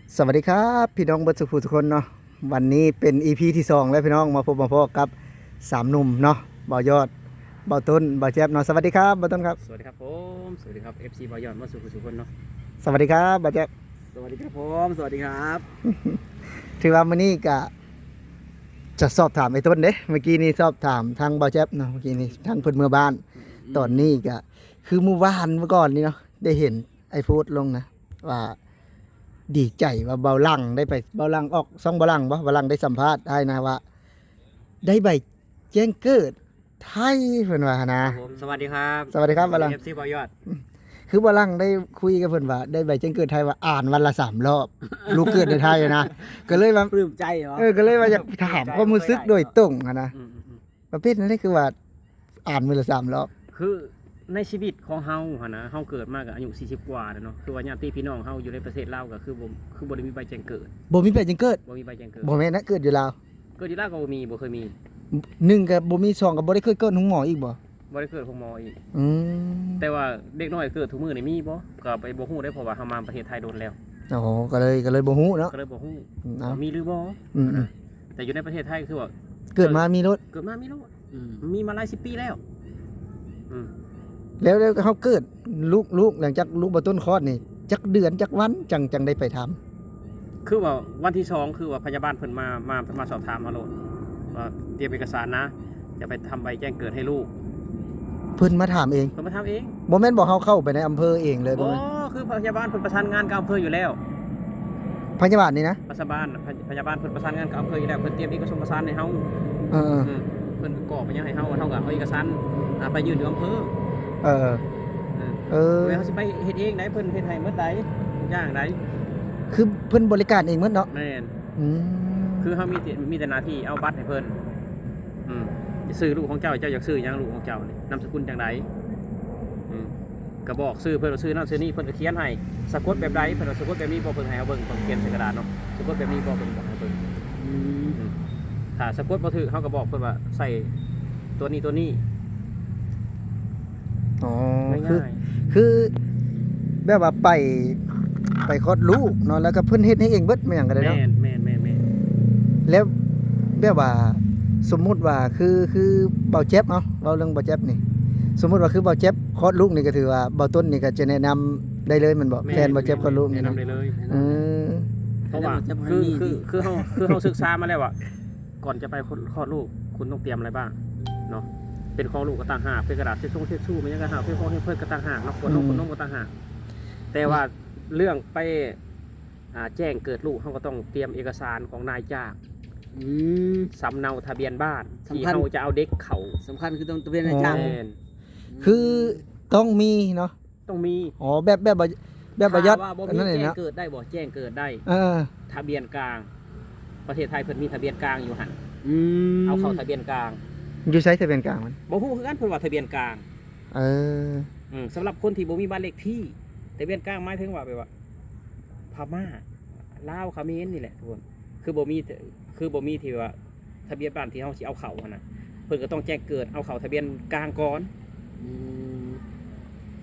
ສະຫວັດດີຄັບ ພີ່ນ້ອງເບິດສູ່ຜູ້ສູ່ຄົນເນາະ. ວັນນີ້ເປັນອີພີທີສອງແລ້ວພີ່ນ້ອງ ມາພົບມາພໍ້ກັບສາມໜຸ່ມເນາະ ບ່າວຍອດ ບ່າວຕົ້ນ ບ່າວແຈັບເນາະ. ສະຫວັດດີຄັບ ບ່າວຕົ້ນຄັບ. ສະຫວັດດີຄັບຜົມ ສະຫວັດດີຄັບ ເອັຟຊີ ບ່າວຍອດ ເບິດສູ່ຜູ້ສູ່ຄົນເນາະ. ສະຫວັດດີຄັບ ບ່າວແຈັບ. ສະຫວັດດີຄັບຜົມ ສະຫວັດດີຄັບ. ຖືວ່າມື້ນີ້ກະຈະສອບຖາມໄອ້ຕົ້ນເດ້ ເມື່ອກີ້ນີ້ສອບຖາມທາງບ່າວແຈັບເນາະ ເມື່ອກີ້ນີ້ທາງເພິ່ນເມືອບ້ານ. ອືມ ຕອນນີ້ກະຄືມື້ວານ ມື້ກ່ອນນີ້ເນາະ ໄດ້ເຫັນ ໄອ້ໂພສລົງນະ ວ່າດີໃຈວ່າບ່າວຫຼັງໄດ້ໄປ ບ່າວຫຼັງອອກຊ່ອງບ່າວຫຼັງບໍ່ ບ່າວຫຼັງໄດ້ສຳພາດອ້າຍນະວ່າ ໄດ້ໃບແຈ້ງເກີດໄທ ເພິ່ນວ່າຫັ້ນນະ. ຄັບຜົມ ສະຫວັດດີຄັບ ສະຫວັດດີຄັບ ບ່າວຫຼັງ ເອັຟຊີ ບ່າວຍອດ. ຄືບ່າວຫຼັງໄດ້ຄຸຍກັບເພິ່ນວ່າ ໄດ້ໃບແຈ້ງເກີດໄທ ວ່າອ່ານວັນລະສາມລອບ ລູກເກີດໃນໄທນະ ກໍເລີຍວ່າ ປຶ້ມໃຈເນາະ. ເອີ ກໍເລີຍວ່າຢາກຖາມຄວາມຮູ້ສຶກໂດຍຕົງຫັ້ນນະ. ອືມໆໆ ປະເພດນັ້ນເດ້ ຄືວ່າອ່ານມື້ລະສາມລອບ. ຄືໃນຊີວິດຂອງເຮົາຫັ້ນນະ ເຮົາເກີດມາກໍອາຍຸສີ່ສິບກວ່າແລ້ວເນາະ ຄືວ່າຍາດຕິພີ່ນ້ອງເຮົາຢູ່ໃນປະເທດລາວກໍຄືບໍ່ ຄືບໍ່ໄດ້ມີໃບແຈ້ງເກີດ. ບໍ່ມີໃບແຈ້ງເກີດ? ບໍ່ມີໃບແຈ້ງເກີດ. ບໍ່ແມ່ນນະ ເກີດຢູ່ລາວ. ເກີດຢູ່ລາວກໍບໍ່ມີ ບໍ່ເຄີຍມີ. ໜຶ່ງກໍບໍ່ມີ ສອງກໍບໍ່ໄດ້ເຄີຍເກີດໂຮງໝໍອີກບໍ່? ບໍ່ໄດ້ເກີດໂຮງໝໍອີກ. ອືມ ແຕ່ວ່າເດັກນ້ອຍເກີດທຸກມື້ນີ້ມີບໍ່? ກໍໄປບໍ່ຮູ້ເດ້ ເພາະວ່າເຮົາມາປະເທດໄທດົນແລ້ວ. ອໍ ກໍເລີຍ ກໍເລີຍບໍ່ຮູ້ເນາະ. ກໍເລີຍບໍ່ຮູ້ ອືມ ເອົາ ວ່າມີຫຼືບໍ່. ອືມ ນະ ອືມ ແຕ່ຢູ່ໃນປະເທດໄທຄືວ່າ ເກີດມາມີໂລດ ເກີດມາມີໂລດ. ອືມ ມີມາຫຼາຍສິບປີແລ້ວ. ອືມ ແລ້ວ ແລ້ວເຮົາເກີດລູກ ລູກ ຫຼັງຈາກລູກບ່າວຕົ້ນຄອດນີ້ ຈັກເດືອນຈັກວັນ ຈັ່ງ ຈັ່ງໄດ້ໄປທຳ? ຄືວ່າວັນທີສອງ ຄືວ່າພະຍາບານເພິ່ນມາ ມາ ເພິ່ນມາສອບຖາມເຮົາໂລດ ວ່າຕຽມເອກະສານນະ ຈະໄປທຳໃບແຈ້ງເກີດໃຫ້ລູກ. ເພິ່ນມາຖາມເອງ? ເພິ່ນມາຖາມເອງ. ບໍ່ແມ່ນບໍ່ ເຮົາເຂົ້າໄປໃນອຳເພີເອງເລີຍບໍ່? ບໍ່ ຄືພະຍາບານເພິ່ນປະສານງານກັບອຳເພີຢູ່ແລ້ວ. ພະຍາບານນີ້ນະ? ປະສານງານ ພະ ພະຍາບານເພິ່ນປະສານງານກັບອຳເພີຢູ່ແລ້ວ ເພິ່ນຕຽມເອກະສົນປະສານໃຫ້ເຮົາ. ເອີ ເອີ ເພິ່ນກອກໄປຫຍັງໃຫ້ເຮົາ ເຮົາກໍເອົາເອກະສານ ອ່າ ໄປຍື່ນຢູ່ອຳເພີ. ເອີ ເອີ ເອີ ເຮົາຊິໄປເຮັດເອງໄດ໋ ເພິ່ນເຮັດໃຫ້ໝົດໄດ໋ ທຸກຢ່າງໄດ໋. ຄືເພິ່ນບໍລິການເອງໝົດເນາະ? ແມ່ນ. ອືມ ຄືເຮົາມີແຕ່ ມີແຕ່ໜ້າທີ່ເອົາບັດໃຫ້ເພິ່ນ. ອືມ ຊື່ລູກຂອງເຈົ້າ ເຈົ້າຢາກຊື່ຫຍັງ ລູກຂອງເຈົ້ານີ້ ນາມສະກຸນຈັ່ງໃດ? ອືມ ກໍບອກຊື່ເພິ່ນວ່າຊື່ນັ້ນຊື່ນີ້ ເພິ່ນກໍຂຽນໃຫ້. ສະກົດແບບໃດ? ເພິ່ນວ່າສະກົດແບບນີ້ບໍ່? ເພິ່ນໃຫ້ເຮົາເບິ່ງ ເພິ່ນຂຽນໃສ່ກະດາດເນາະ ສະກົດແບບນີ້ບໍ່? ເພິ່ນບອກໃຫ້ເບິ່ງ. ອືມ ອືມ ຖ້າສະກົດບໍ່ຖືກ ເຮົາກໍບອກເພິ່ນວ່າໃສ່ຕົວນີ້ ຕົວນີ້. ອໍ ຄື ຄືແບບວ່າໄປ ໄປຄອດລູກເນາະ ແລ້ວກໍເພິ່ນເຮັດໃຫ້ເອງເບິດ ແມ່ນຫຍັງກໍໄດ້ເນາະ. ແມ່ນ ແມ່ນ ແມ່ນ ແມ່ນ. ແລ້ວແບບວ່າສົມມຸດວ່າ ຄື ຄືບ່າວແຈັບເນາະ ເວົ້າເລື່ອງບ່າວແຈັບນີ້ ສົມມຸດວ່າຄືບ່າວແຈັບຄອດລູກນີ້ ກໍຖືວ່າບ່າວຕົ້ນນີ້ກໍຈະແນະນຳໄດ້ເລີຍແມ່ນບໍ່? ແມ່ນ ແຟນບ່າວແຈ໋ບຄອດລູກນີ້ນະ ແນະນຳໄດ້ເລີຍ. ເອີ ເພາະວ່າຄື ຄື ຄືເຮົາ ຄືເຮົາສຶກສາມາແລ້ວວ່າ ກ່ອນຈະໄປຄອດ ຄອດລູກ ຄຸນຕ້ອງຕຽມອະໄລບ້າງເນາະ? ເປັນຂອງລູກກໍຕ່າງຫາກ ເປັນກະດາດເຊັດຊົງເຊັດຊູ ແມ່ນຫຍັງກໍຕ່າງຫາກ ເປັນຂອງແພມເພີດກໍຕ່າງຫາກເນາະ ຂວດນົມ ອືມ ຂວດນົມກໍຕ່າງຫາກ. ແຕ່ວ່າເລື່ອງໄປ ອ່າ ແຈ້ງເກີດລູກ ເຮົາກໍຕ້ອງຕຽມເອກະສານຂອງນາຍຈ້າງ. ອືມ ສຳເນົາທະບຽນບ້ານ ທີ່ເຮົາຈະເອົາເດັກເຂົ້າ. ສຳຄັນຄືຕ້ອງທະບຽນນາຍຈ້າງ. ອໍ ແມ່ນ. ອືມ ຄືຕ້ອງມີເນາະ. ຕ້ອງມີ. ອໍ ແບບ ແບບ ແບບບໍ່ຢອດ ຖ້າວ່າບໍ່ມີ ອັນນັ້ນແຈ້ງເກີດໄດ້ບໍ່? ແຈ້ງເກີດໄດ້. ເອີ ທະບຽນກາງ ປະເທດໄທເພິ່ນມີທະບຽນກາງຢູ່ຫັ້ນ. ອືມ ເອົາເຂົ້າທະບຽນກາງ. ຢູ່ໃສທະບຽນກາງມັນ? ບໍ່ຮູ້ຄືກັນ ເພິ່ນວ່າທະບຽນກາງ. ເອີ ອືມ ສຳລັບຄົນທີ່ບໍ່ມີບ້ານເລກທີ່. ທະບຽນກາງໝາຍເຖິງວ່າ ແບບວ່າ ພະມ້າ ລາວ ຂະເໝນນີ້ແຫຼະທຸກຄົນ. ຄືບໍ່ມີ ຄືບໍ່ມີທີ່ວ່າ ທະບຽນບ້ານທີ່ເຮົາຊິເອົາເຂົ້າຫັ້ນນະ ເພິ່ນກໍຕ້ອງແຈ້ງເກີດເອົາເຂົ້າທະບຽນກາງກ່ອນ. ອືມ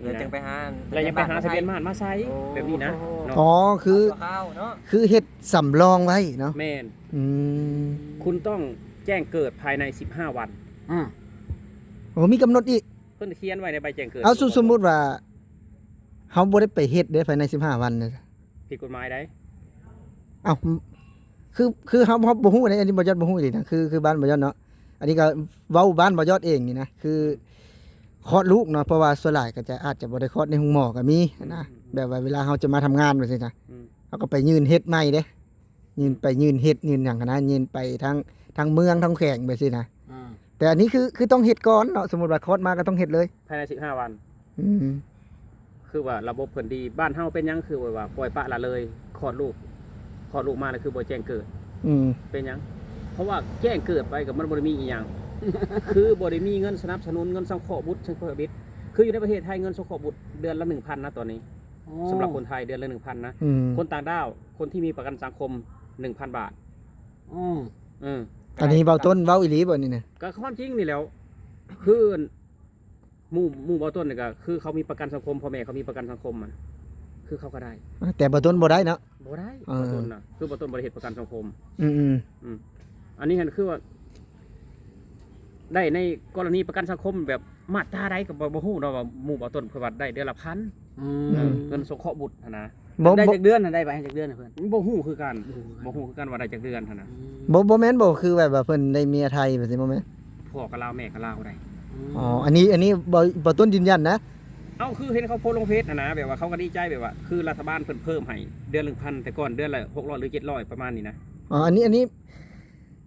ແລ້ວຈັ່ງໄປຫາ ແລ້ວຈັ່ງໄປຫາທະບຽນບ້ານມາໃສ່. ໂອ້ ແບບນີ້ນະ. ອໍ ຄື ຊົ່ວຄາວເນາະ ຄືເຮັດສຳລອງໄວ້ເນາະ. ແມ່ນ. ອືມ ຄຸນຕ້ອງແຈ້ງເກີດພາຍໃນສິບຫ້າວັນ. ອືມ ໂອ້ ມີກຳນົດອີກ. ເພິ່ນຂຽນໄວ້ໃນໃບແຈ້ງເກີດ. ເອົາ ສົມ ສົມມຸດວ່າເຮົາບໍ່ໄດ້ໄປເຮັດເດ້ ພາຍໃນສິບຫ້າວັນນີ້ ຜິດກົດໝາຍໃດ໋. ເອົ້າ ຄື ຄືເຮົາ ເຮົາບໍ່ຮູ້ເດ້ ອັນນີ້ບ່າວຍອດບໍ່ຮູ້ອີ່ຫຼີນະ ຄື ຄືບ້ານບ່າວຍອດເນາະ ອັນນີ້ກໍເວົ້າບ້ານບ່າວຍອດເອງນີ້ນະ ຄືຄອດລູກເນາະ ເພາະວ່າສ່ວນຫຼາຍກໍຈະ ອາດຈະບໍ່ໄດ້ຄອດໃນໂຮງໝໍກໍມີນະ. ອືມ ແບບວ່າເວລາເຮົາຈະມາທຳງານຈັ່ງຊີ້ນະ. ອືມ ເຮົາກໍໄປຍື່ນເຮັດໃໝ່ເດ້ ຍື່ນໄປຍື່ນເຮັດຍື່ນຫຍັງຫັ້ນນະ ຍື່ນໄປທາງ ທາງເມືອງທາງແຂວງໄປຊີ້ນະ. ອືມ ແຕ່ອັນນີ້ຄື ຄືຕ້ອງເຮັດກ່ອນເນາະ ສົມມຸດວ່າຄອດມາກໍຕ້ອງເຮັດເລີຍ ພາຍໃນສິບຫ້າວັນ. ອືມ ຄືວ່າລະບົບເພິ່ນດີ. ບ້ານເຮົາເປັນຫຍັງຄືວ່າປ່ອຍປະລະເລີຍ ຄອດລູກ ຄອດລູກມາແລ້ວຄືບໍ່ແຈ້ງເກີດ. ອືມ ເປັນຫຍັງ? ເພາະວ່າແຈ້ງເກີດໄປກໍມັນບໍ່ໄດ້ມີອີ່ຫຍັງ ຄືບໍ່ໄດ້ມີເງິນສະໜັບສະໜູນ ເງິນສັງເຄາະບຸດ ສັງເຄາະບິດ. ຄືຢູ່ໃນປະເທດໄທເງິນສົງເຄາະບຸດເດືອນລະໜຶ່ງພັນນະຕອນນີ້. ອໍ ສຳລັບຄົນໄທເດືອນລະໜຶ່ງພັນນະ. ອືມ ຄົນຕ່າງດ້າວ ຄົນທີ່ມີປະກັນສັງຄົມໜຶ່ງພັນບາດ. ອໍ ເອີ ອັນນີ້ເວົ້າຕົ້ນເວົ້າອີ່ຫຼີບໍ່ນີ້ນະ? ກໍຄວາມຈິງນີ້ແຫຼ້ວ ຄື ໝູ່ ໝູ່ເວົ້າຕົ້ນນີ້ກໍຄືເຂົາມີປະກັນສັງຄົມ ພໍ່ແມ່ເຂົາມີປະກັນສັງຄົມຫັ້ນ ຄື ຄືເຂົາກໍໄດ້ ແຕ່ບໍ່ຕົນບໍ່ໄດ້ເນາະ. ບໍ່ໄດ້ ເອີ ບໍ່ຕົນນະ ຄືບໍ່ຕົນບໍ່ໄດ້ເຮັດປະກັນສັງຄົມ. ອືມໆ ອືມ ອັນນີ້ຫັ້ນຄືວ່າ ໄດ້ໃນກໍລະນີປະກັນສັງຄົມແບບມາດຕາໃດກໍບໍ່ ບໍ່ຮູ້ເນາະ ວ່າໝູ່ບໍ່ຕົນເພິ່ນວ່າໄດ້ເດືອນລະພັນ. ອືມ ເອີ ເງິນສົງເຄາະບຸດຫັ້ນນະ. ບໍ່ ໄດ້ຈັກເດືອນນະ ໄດ້ໄປຈັກເດືອນນະເພິ່ນ? ບໍ່ຮູ້ຄືກັນ ບໍ່ຮູ້ຄືກັນ ບໍ່ຮູ້ຄືກັນວ່າໄດ້ຈັກເດືອນຫັ້ນນະ. ອືມ ບໍ່ ບໍ່ແມ່ນບໍ່ ຄືແບບວ່າເພິ່ນໄດ້ເມຍໄທແບບນີ້ບໍ່ແມ່ນ? ພໍ່ກໍລາວແມ່ກໍລາວໄດ໋. ອືມ ອໍ ອັນນີ້ ອັນນີ້ບໍ່ ບໍ່ຕົນຢືນຢັນນະ. ເອົ້າ ຄືເຫັນເຂົາໂພສລົງເຟສຫັ້ນນະ ແບບວ່າເຂົາກໍດີໃຈ ແບບວ່າຄືລັດຖະບານເພິ່ນເພີ່ມໃຫ້ເດືອນລະພັນ ແຕ່ກ່ອນເດືອນລະຫົກຮ້ອຍ ຫຼື ເຈັດຮ້ອຍ ປະມານນີ້ນະ. ອໍ ອັນນີ້ ອັນນີ້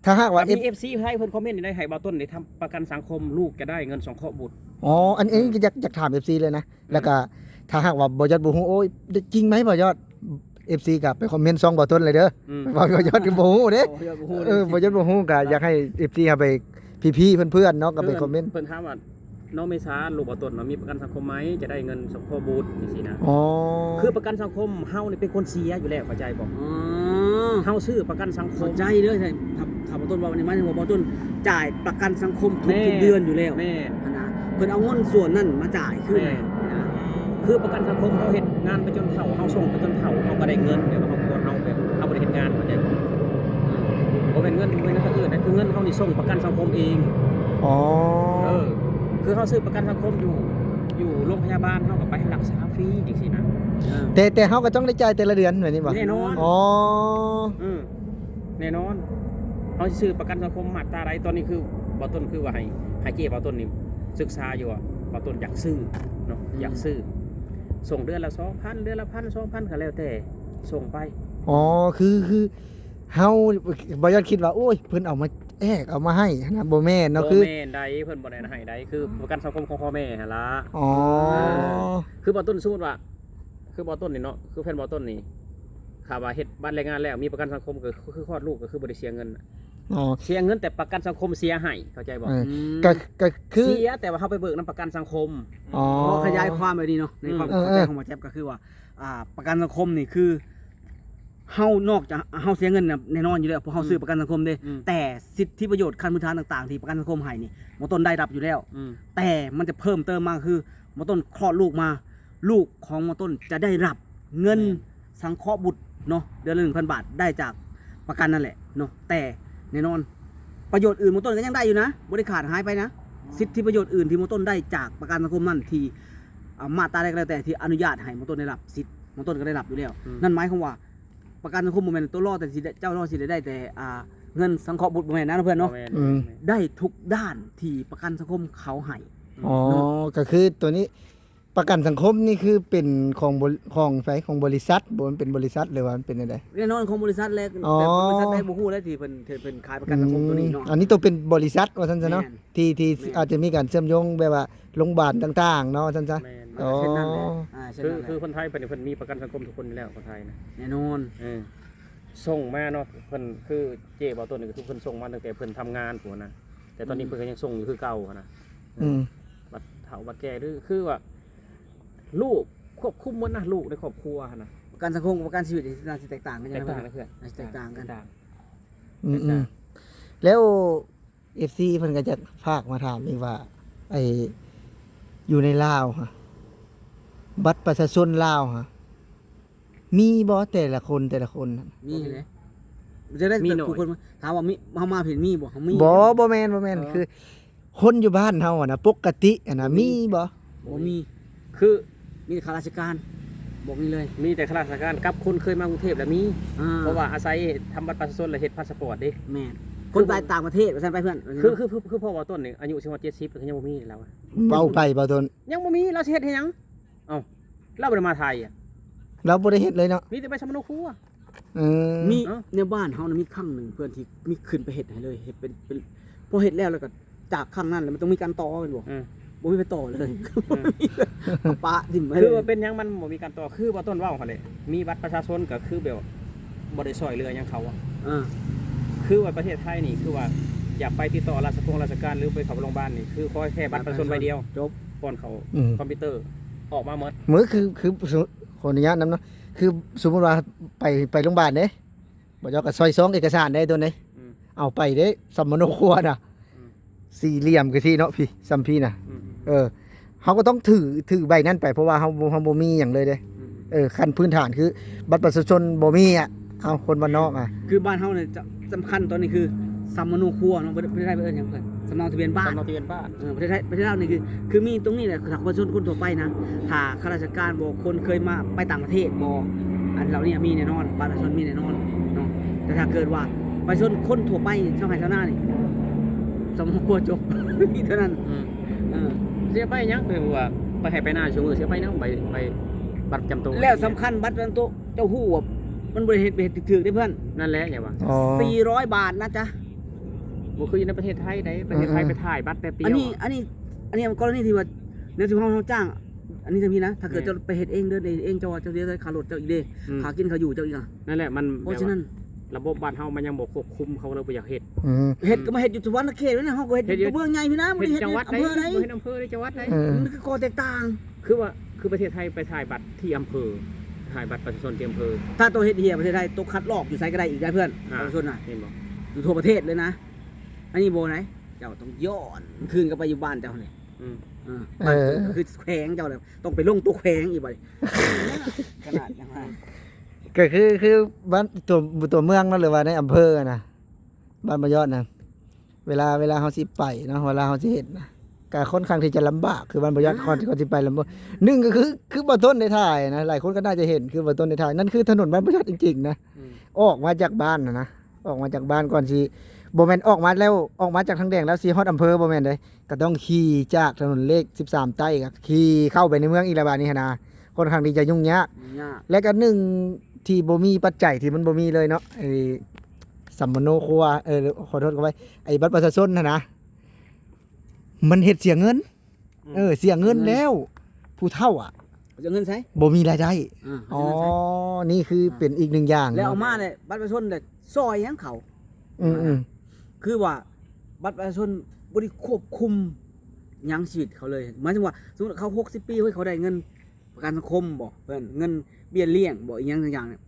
ຖ້າຫາກວ່າ ກໍມີ ເອັຟ ເອັຟຊີ ໄທເພິ່ນຄອມເມັນຢູ່ໃນ ໃຫ້ບ່າວຕົ້ນໄດ້ທຳປະກັນສັງຄົມ ລູກຈະໄດ້ເງິນສົງເຄາະບຸດ. ອໍ ອັນ ອັນນີ້ ອືມ ກໍຢາກ ຢາກຖາມ ເອັຟ ເອັຟຊີ ເລີຍນະ. ແລ້ວກໍຖ້າຫາກວ່າບ່າວຍອດບໍ່ຮູ້ ໂອ້ຍ ຈິງໄໝບ່າວຍອດ? ເອັຟ ເອັຟຊີ ກໍໄປຄອມເມັນຊ່ອງບ່າວຕົ້ນເລີຍເດີ. ອືມ ບ່າວ ບ່າວຍອດກໍບໍ່ຮູ້ເດ້. ບ່າວຍອດບໍ່ຮູ້ເດ້. ເອີ ບ່າວຍອດບໍ່ຮູ້ ກໍຢາກໃຫ້ ເອັຟ ເອັຟຊີ ເຮົາໄປ ພີ່ໆ ເພື່ອນໆ ເນາະ ກໍໄປຄອມເມັນ. ເພິ່ນ ເພິ່ນຖາມວ່າ ນ້ອງເມສາ ລູກບ່າວຕົ້ນເນາະ ມີປະກັນສັງຄົມໄໝ? ຈະໄດ້ເງິນສົງເຄາະບຸດ ຈັ່ງຊີ້ນະ. ອໍ ຄືປະກັນສັງຄົມເຮົານີ້ເປັນຄົນເສຍຢູ່ແລ້ວ ເຂົ້າໃຈບໍ່? ອໍ ເຮົາຊື້ປະກັນສັງຄົມ ເຂົ້າໃຈເລີຍ. ຖ້າ ຖ້າ ຖ້າບ່າວຕົ້ນເວົ້ານີ້ ໝາຍເຖິງວ່າບ່າວຕົ້ນຈ່າຍປະກັນສັງຄົມທຸກ ແມ່ນ ທຸກເດືອນຢູ່ແລ້ວ. ແມ່ນ ຫັ້ນນະ ເພິ່ນເອົາເງິນສ່ວນນັ້ນມາຈ່າຍຄືນ ແມ່ນ ໃຫ້ນະ. ຄືປະກັນສັງຄົມ ເຮົາເຮັດງານໄປຈົນເຖົ້າ ເຮົາສົ່ງໄປຈົນເຖົ້າ ເຮົາກໍໄດ້ເງິນ ແບບວ່າເຮົາ ເຮົາແບບ ເຮົາບໍ່ໄດ້ເຮັດງານ ເຂົ້າໃຈບໍ່? ບໍ່ແມ່ນເງິນ ບໍ່ແມ່ນເງິນຄົນອື່ນນະ ຄືເງິນເຮົານີ້ສົ່ງປະກັນສັງຄົມເອງ. ອໍ ເອີ ຄືເຮົາຊື້ປະກັນສັງຄົມຢູ່ ຢູ່ໂຮງພະຍາບານ ເຮົາກໍໄປຮັກສາຟຣີ ຈັ່ງຊີ້ນະ. ເອີ ແຕ່ ແຕ່ເຮົາກໍຕ້ອງໄດ້ຈ່າຍແຕ່ລະເດືອນແບບນີ້ບໍ່? ແນ່ນອນ. ອໍ ເອີ ແນ່ນອນ ເຮົາຊິຊື້ປະກັນສັງຄົມມາດຕາໃດ? ຕອນນີ້ຄືບ່າວຕົ້ນ ຄືວ່າໃຫ້ ໃຫ້ເຈ້ບ່າວຕົ້ນນີ້ສຶກສາຢູ່ວ່າ ບ່າວຕົ້ນຢາກຊື້ເນາະ ອືມ ຢາກຊື້ ສົ່ງເດືອນລະສອງພັນ ເດືອນລະພັນ ສອງພັນ ກໍແລ້ວແຕ່ ສົ່ງໄປ. ອໍ ຄື ຄື ເຮົາ ບ່າວຍອດຄິດວ່າ ໂອ້ຍ ເພິ່ນເອົາມາແອກເອົາມາໃຫ້ຫັ້ນນະ ບໍ່ແມ່ນເນາະ. ບໍ່ ຄື ບໍ່ແມ່ນໃດ ເພິ່ນບໍ່ໄດ້ໃຫ້ໃດ ຄືປະກັນສັງຄົມຂອງພໍ່ແມ່ຫັ້ນລະ. ອໍ ເອີ ຄືບ່າວຕົ້ນ ສົມມຸດວ່າ ຄືບ່າວຕົ້ນນີ້ເນາະ ຄືແຟນບ່າວຕົ້ນນີ້ ຖ້າວ່າເຮັດບັດແຮງງານແລ້ວ ມີປະກັນສັງຄົມ ກໍຄືຄອດລູກ ກໍຄືບໍ່ໄດ້ເສຍເງິນ. ອໍ ເສຍເງິນແຕ່ປະກັນສັງຄົມເສຍໃຫ້ ເຂົ້າໃຈບໍ່? ອືມ ອືມ ກໍ ກໍຄື ເສຍ ແຕ່ວ່າເຮົາໄປເບີກນຳປະກັນສັງຄົມ. ອໍ ຂໍຂະຫຍາຍຄວາມແບບນີ້ເນາະ ໃນຄວາມ ອືມ ເຂົ້າໃຈຂອງບ່າວແຈັບ ກໍຄືວ່າ ອ່າ ປະກັນສັງຄົມນີ້ຄື ເຮົານອກຈາກເຮົາເສຍເງິນນະ ແນ່ນອນຢູ່ແລ້ວ ເພາະເຮົາ ອືມ ຊື້ປະກັນສັງຄົມເດ້ ອືມ ແຕ່ສິດທິປະໂຫຍດຂັ້ນພື້ນຖານຕ່າງໆ ທີ່ປະກັນສັງຄົມໃຫ້ນີ້ ໝໍຕົ້ນໄດ້ຮັບຢູ່ແລ້ວ ອືມ ແຕ່ມັນຈະເພີ່ມເຕີມມາ ຄືໝໍຕົ້ນຄອດລູກມາ ລູກຂອງໝໍຕົ້ນຈະໄດ້ຮັບເງິນ ແມ່ນ ສັງເຄາະບຸດເນາະ ເດືອນລະໜຶ່ງພັນບາດ ໄດ້ຈາກປະກັນນັ້ນແຫຼະເນາະ ແຕ່ແນ່ນອນ ປະໂຫຍດອື່ນໝໍຕົ້ນກໍຍັງໄດ້ຢູ່ນະ ບໍ່ໄດ້ຂາດຫາຍໄປນະ ສິດທິປະໂຫຍດອື່ນທີ່ໝໍຕົ້ນໄດ້ຈາກປະກັນສັງຄົມນັ້ນ ທີ່ ອ່າ ມາດຕາໃດກໍແລ້ວແຕ່ທີ່ອະນຸຍາດໃຫ້ໝໍຕົ້ນໄດ້ຮັບສິດ ໝໍຕົ້ນກໍໄດ້ຮັບຢູ່ແລ້ວ. ອືມ ນັ້ນໝາຍຄວາມວ່າ ປະກັນສັງຄົມບໍ່ແມ່ນໂຕລໍ ແຕ່ຊິໄດ້ ເຈົ້າລໍຊິໄດ້ ໄດ້ແຕ່ ອ່າ ເງິນສັງເຄາະບຸດ ບໍ່ແມ່ນນະເພື່ອນເນາະ. ບໍ່ແມ່ນ ອືມ ບໍ່ແມ່ນ ໄດ້ທຸກດ້ານທີ່ປະກັນສັງຄົມເຂົາໃຫ້. ອໍ ເນາະ ກໍຄືໂຕນີ້ ປະກັນສັງຄົມນີ້ຄືເປັນຂອງບໍລິ ຂອງໃສ? ຂອງບໍລິສັດບໍ່? ມັນເປັນບໍລິສັດ ຫຼືວ່າມັນເປັນແນວໃດ? ແນ່ນອນຂອງບໍລິສັດແຫຼະ. ອໍ ແຕ່ບໍລິສັດໃດບໍ່ຮູ້ແຫຼະ ທີ່ເພິ່ນ ທີ່ເພິ່ນຂາຍປະກັນສັງຄົມໂຕນີ້ເນາະ. ອືມ ອັນນີ້ໂຕເປັນບໍລິສັດວ່າຊັ້ນຊະເນາະ. ແມ່ນ ທີ່ ທີ່ ແມ່ນ ອາດຈະມີການເຊື່ອມໂຍງແບບວ່າໂຮງບານຕ່າງໆເນາະ ວ່າຊັ້ນຊະ. ແມ່ນ ອໍ ເຊັ່ນນັ້ນແຫຼະ. ອ່າ ເຊັ່ນນັ້ນແຫຼະ ຄື ຄືຄົນໄທເພິ່ນ ເພິ່ນມີປະກັນສັງຄົມທຸກຄົນຢູ່ແລ້ວ ຄົນໄທນະ. ແນ່ນອນ ເອີ ສົ່ງມາເນາະ ເພິ່ນ ຄືເຈ້ບ່າວຕົ້ນນີ້ ກໍຄືເພິ່ນສົ່ງມາຕັ້ງແຕ່ເພິ່ນທຳງານພຸ້ນນະ ແຕ່ຕອນນີ້ ອືມ ເພິ່ນກໍຍັງສົ່ງຢູ່ຄືເກົ່າຫັ້ນນະ. ອືມ ບັດເຖົ້າບັດແກ່ ຫຼື ຄືວ່າ ລູກຄວບຄຸມໝົດນະ ລູກໃນຄອບຄົວຫັ້ນນະ. ປະກັນສັງຄົມກັບປະກັນຊີວິດນີ້ ໜ້າຊິແຕກຕ່າງກັນ. ແຕກຕ່າງນະເພື່ອນ ໜ້າຊິແຕກຕ່າງກັນ. ແຕກຕ່າງ ອືມໆ ແລ້ວ ເອັຟຊີ ເພິ່ນກໍຢາກຝາກມາຖາມອີກວ່າ ໄອ້ ຢູ່ໃນລາວຫັ້ນ ບັດປະຊາຊົນລາວຫັ້ນ ມີບໍ່ແຕ່ລະຄົນ ແຕ່ລະຄົນ? ມີແຫຼະ ຈະໄດ້ ມີໜ້ອຍ ຜູ້ຄົນ ຖາມວ່າມີ ເຮົາມາເຫັນມີບໍ່? ເຮົາມີ ບໍ່ ບໍ່ແມ່ນ ບໍ່ແມ່ນ ເອີ ຄື ຄົນຢູ່ບ້ານເຮົາຫັ້ນນະ ປົກກະຕິຫັ້ນນະ ບໍ່ມີ ມີບໍ່? ບໍ່ມີ ຄື ມີແຕ່ຂ້າລາຊະການ ບໍ່ມີເລີຍ. ມີແຕ່ຂ້າລາຊະການກັບຄົນເຄີຍມາກຸງເທບແລ້ວມີ ອ່າ ເພາະວ່າອາໄສທຳບັດປະຊາຊົນ ແລ້ວເຮັດພາສະປອດເດ້. ແມ່ນ ຄົນຕາຍຕ່າງປະເທດວ່າຊັ້ນໄປເພື່ອນ. ຄື ຄື ຄື ຄືພໍ່ບ່າວຕົ້ນນີ້ ອາຍຸຊິຮອດເຈັດສິບ ກໍຍັງບໍ່ມີລາວ. ເວົ້າໄປບ່າວຕົ້ນ ຍັງບໍ່ມີ ລາວຊິເຮັດເຮັດຫຍັງ? ເອົ້າ ລາວບໍ່ໄດ້ມາໄທອະ ລາວບໍ່ໄດ້ເຮັດເລີຍເນາະ ມີແຕ່ໃບສຳມະໂນຄົວ. ເອີ ມີ ເອົ້າ ໃນບ້ານເຮົານະ ມີຄັ້ງໜຶ່ງເພື່ອນທີ່ມີຂຶ້ນໄປເຮັດໃຫ້ເລີຍ ເຮັດເປັນ ເປັນ ພໍເຮັດແລ້ວ ແລ້ວກໍຈາກຄັ້ງນັ້ນ ແລ້ວມັນຕ້ອງມີການຕໍ່ແມ່ນບໍ່? ອືມ ບໍ່ມີໄປຕໍ່ເລີຍ. ອືມ ປະຖິ້ມໄວ້ ຄືວ່າເປັນຫຍັງມັນບໍ່ມີການຕໍ່? ຄືບ່າວຕົ້ນເວົ້າຫັ້ນແຫຼະ ມີບັດປະຊາຊົນກໍຄືແບບວ່າບໍ່ໄດ້ຊ່ອຍເຫຼືອຫຍັງເຂົາອະ. ເອີ ຄືວ່າປະເທດໄທນີ້ ຄືວ່າຢາກໄປຕິດຕໍ່ລາຊະກົງລາຊະການ ຫຼືໄປເຂົ້າໂຮງບານນີ້ ຄືຂໍແຄ່ບັດປະຊາຊົນໃບດຽວ ຈົບ ປ້ອນເຂົ້າ ອືມ ຄອມພິວເຕີ ອອກມາໝົດ. ມື້ຄື ຄື ຂໍອະນຸຍາດນຳເນາະ ຄືສົມມຸດວ່າໄປ ໄປໂຮງບານເດ້ ບໍ່ເຈົ້າກໍຊອຍຊອງເອກະສານໄດ້ໂຕນີ້ ອືມ ເອົາໄປເດ້ ສຳມະໂນຄົວນະ ອືມ ສີ່ຫຼ່ຽມຄືຊີ້ເນາະ ພີ້ ສ່ຳພີ້ນະ ອືມ ເອີ ເຮົາກໍຕ້ອງຖື ຖືໃບນັ້ນໄປ ເພາະວ່າເຮົາ ເຮົາບໍ່ມີຫຍັງເລີຍເດ້ ອືມ ເອີ ຂັ້ນພື້ນຖານຄືບັດປະຊາຊົນບໍ່ມີອະ ເອົາ ຄົນບ້ານນອກອະ ຄືບ້ານເຮົານີ້ ຈະ ສຳຄັນຕອນນີ້ຄືສຳມະໂນຄົວເນາະ ປະ ປະເທດໄທເອີ້ນຫຍັງເພິ່ນ ສຳເນົາທະບຽນບ້ານ ສຳເນົາທະບຽນບ້ານ ເອີ ປະເທດໄທ ປະເທດລາວນີ້ຄື ຄືມີຕົງນີ້ແຫຼະ ຖ້າປະຊາຊົນຄົນທົ່ວໄປນະ ຖ້າຂ້າລາຊະການບໍ່ ຄົນເຄີຍມາໄປຕ່າງປະເທດບໍ່ ອັນເຫຼົ່ານີ້ມີແນ່ນອນ ບັດປະຊາຊົນມີແນ່ນອນເນາະ ແຕ່ຖ້າເກີດວ່າປະຊາຊົນຄົນທົ່ວໄປ ຊາວໄຮ່ຊາວນານີ້ ສຳມະໂນຄົວຈົບ ມີເທົ່ານັ້ນ ອືມ ເອີ ຊິໄປຫຍັງ ໄປວ່າ ໄປໄຮ່ໄປນາ ຊຸມື້ຊິໄປຫຍັງ ໄປ ໄປບັດປະຈຳໂຕ ແລ້ວສຳຄັນບັດປະຈຳໂຕ ເຈົ້າຮູ້ວ່າມັນບໍ່ໄດ້ເຮັດ ເຮັດຖືກໆເດ້ເພື່ອນ ນັ້ນແຫຼະຫຍັງວະ ອໍ ສີ່ຮ້ອຍບາດນະຈ໊ະ ບໍ່ຄືຢູ່ໃນປະເທດໄທໃດ ປະເທດໄທ ເອີໆ ໄປຖ່າຍບັດແຕ່ປຽວ ອັນນີ້ ອັນນີ້ ອັນນີ້ກໍລະນີທີ່ວ່າ ແນວທີ່ເຮົາ ເຮົາຈ້າງ ອັນນີ້ຈັ່ງຊີ້ນະ ຖ້າເກີດ ແມ່ນ ເຈົ້າໄປເຮັດເອງ ເດີນເອງ ເຈົ້າວ່າເຈົ້າເສຍຄ່າລົດເຈົ້າອີກເດ້ ອືມ ຄ່າກິນຄ່າຢູ່ເຈົ້າອີກອະ ນັ້ນແຫຼະ ມັນ ເພາະສະນັ້ນ ລະບົບບ້ານເຮົາມັນຍັງບໍ່ຄວບຄຸມ ເຂົາເລີຍບໍ່ຢາກເຮັດ ອືມ ເຮັດກໍມາເຮັດຢູ່ສະຫວນນະເຂດນີ້ ເຮົາກໍເຮັດຢູ່ຕົວເມືອງໃຫຍ່ພີ້ນະ ບໍ່ໄດ້ເຮັດຢູ່ເມືອງໃຫຍ່ພີ້ນະ ເຮັດຢູ່ຈັງຫວັດໃດ ເຮັດຢູ່ອຳເພີໃດ ຈັງຫວັດໃດ ເອີ ມັນຄືຂໍ້ແຕກຕ່າງ ຄືວ່າ ຄືປະເທດໄທໄປຖ່າຍບັດທີ່ອຳເພີ ຖ່າຍບັດປະຊາຊົນທີ່ອຳເພີ ຖ້າໂຕເຮັດເຮຍປະເທດໄທ ໂຕຄັດລອກຢູ່ໃສກໍໄດ້ອີກໄດ້ເພື່ອນ ອ່າ ປະຊາຊົນນະ ເຫັນບໍ່ ຢູ່ທົ່ວປະເທດເລີຍນະ ອັນນີ້ບໍ່ໄດ້ ເຈົ້າຕ້ອງຍ້ອນຄືນກັບໄປຢູ່ບ້ານເຈົ້ານີ້ ອືມ ເອີ ເອີ ບ້ານເຈົ້າກໍຄືແຂວງເຈົ້າແຫຼະ ຕ້ອງໄປລົງຕົວແຂວງອີກບັດນີ້ ຂະໜາດນັ້ນ ກໍຄື ຄືບ້ານຕົວ ຕົວເມືອງເນາະ ຫຼືວ່າໃນອຳເພີນະ ບ້ານບໍ່ຍອດນະ ເວລາ ເວລາເຮົາຊິໄປເນາະ ເວລາເຮົາຊິເຮັດນະ ກໍຄ່ອນຂ້າງທີ່ຈະລຳບາກ ຄືບ້ານບໍ່ຍອດ ອ່າ ກ່ອນ ກ່ອນຊິໄປລຳບາກ ໜຶ່ງກໍຄື ຄືບໍ່ທົນໄດ້ຖ່າຍນະ ຫຼາຍຄົນກໍໜ້າຈະເຫັນ ຄືບໍ່ທົນໄດ້ຖ່າຍ ນັ້ນຄືຖະໜົນບ້ານບໍ່ຍອດຈິງໆນະ ອືມ ອອກມາຈາກບ້ານນະ ອອກມາຈາກບ້ານກ່ອນຊິ ບໍ່ແມ່ນອອກມາແລ້ວ ອອກມາຈາກທາງແດງແລ້ວຊິຮອດອຳເພີ ບໍ່ແມ່ນເດ້ ກໍຕ້ອງຂີ່ຈາກຖະໜົນເລກສິບສາມໃຕ້ ກໍຂີ່ເຂົ້າໄປໃນເມືອງອີກແລ້ວບາດນີ້ຫັ້ນນະ ຄ່ອນຂ້າງທີ່ຈະຫຍຸ້ງຍາກ ຫຍຸ້ງຍາກ ແລະກໍໜຶ່ງທີ່ບໍ່ມີປັດໄຈທີ່ມັນບໍ່ມີເລີຍເນາະ ໄອ້ສຳມະໂນຄົວ ເອີ ຂໍໂທດ ຂໍໄປ ໄອ້ບັດປະຊາຊົນຫັ້ນນະ ມັນເຮັດເສຍເງິນ ອືມ ເອີ ເສຍເງິນແລ້ວ ຜູ້ເຖົ້າອະ ເສຍເງິນໃສ ບໍ່ມີລາຍໄດ້ ອ່າ ອໍ ເສຍເງິນໃສ ນີ້ຄື ອ່າ ເປັນອີກໜຶ່ງຢ່າງ ແລ້ວເອົາມາແລ້ວ ບັດປະຊາຊົນແລ້ວຊ່ອຍຫຍັງເຂົາ ອືມໆ ຄືວ່າບັດປະຊາຊົນບໍ່ໄດ້ຄວບຄຸມຫຍັງຊີວິດເຂົາເລີຍ ໝາຍເຖິງວ່າ ສົມມຸດເຂົາຫົກສິບປີ ເຮີ້ຍ ເຂົາໄດ້ເງິນປະກັນສັງຄົມບໍ ເພິ່ນ ເງິນເບ້ຍລ້ຽງບໍ ອີ່ຫຍັງສັກຢ່າງນີ້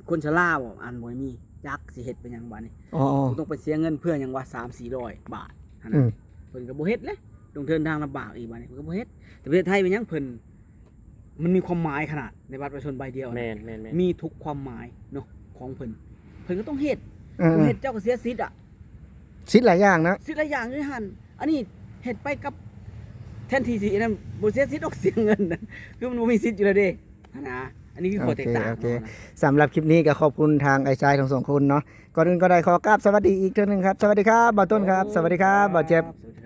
ຄົນຊະລາບໍ ອັນບໍ່ມີ ຈັກຊິເຮັດໄປຫຍັງບາດນີ້ ອໍ ຕ້ອງໄປເສຍເງິນເພື່ອຫຍັງວະ ສາມສີ່ຮ້ອຍບາດຫັ້ນນະ ອືມ ເພິ່ນກໍບໍ່ເຮັດແຫຼະ ຕ້ອງເດີນທາງລຳບາກອີກບາດນີ້ ເພິ່ນກໍບໍ່ເຮັດ ແຕ່ປະເທດໄທເປັນຫຍັງ ເພິ່ນ ມັນມີຄວາມໝາຍຂະໜາດໃນບັດປະຊາຊົນໃບດຽວ ແມ່ນໆໆ ມີທຸກຄວາມໝາຍເນາະຂອງເພິ່ນ ເພິ່ນກໍຕ້ອງເຮັດ ເອີໆ ບໍ່ເຮັດເຈົ້າກໍເສຍສິດອະ ສິດຫຼາຍຢ່າງນະ ສິດຫຼາຍຢ່າງຢູ່ຫັ້ນ ອັນນີ້ເຮັດໄປກັບ ແທນທີ່ຊິອັນນັ້ນ ບໍ່ເສຍສິດດອກ ເສຍເງິນ ຄືມັນບໍ່ມີສິດຢູ່ແລ້ວເດ້ຫັ້ນນະ ອັນນີ້ຄືຂໍ້ແຕກຕ່າງ ໂອເຄ ໂອເຄ ເນາະ ສຳລັບຄລິບນີ້ກໍຂອບຄຸນທາງອ້າຍຊາຍທັງສອງຄົນເນາະ ກ່ອນອື່ນກໍໄດ້ຂໍກາບສະຫວັດດີອີກເທື່ອໜຶ່ງຄັບ ສະຫວັດດີຄັບ ບ່າວຕົ້ນຄັບ ສະຫວັດດີຄັບ ບ່າວແຈັບ ສະຫວັດດີ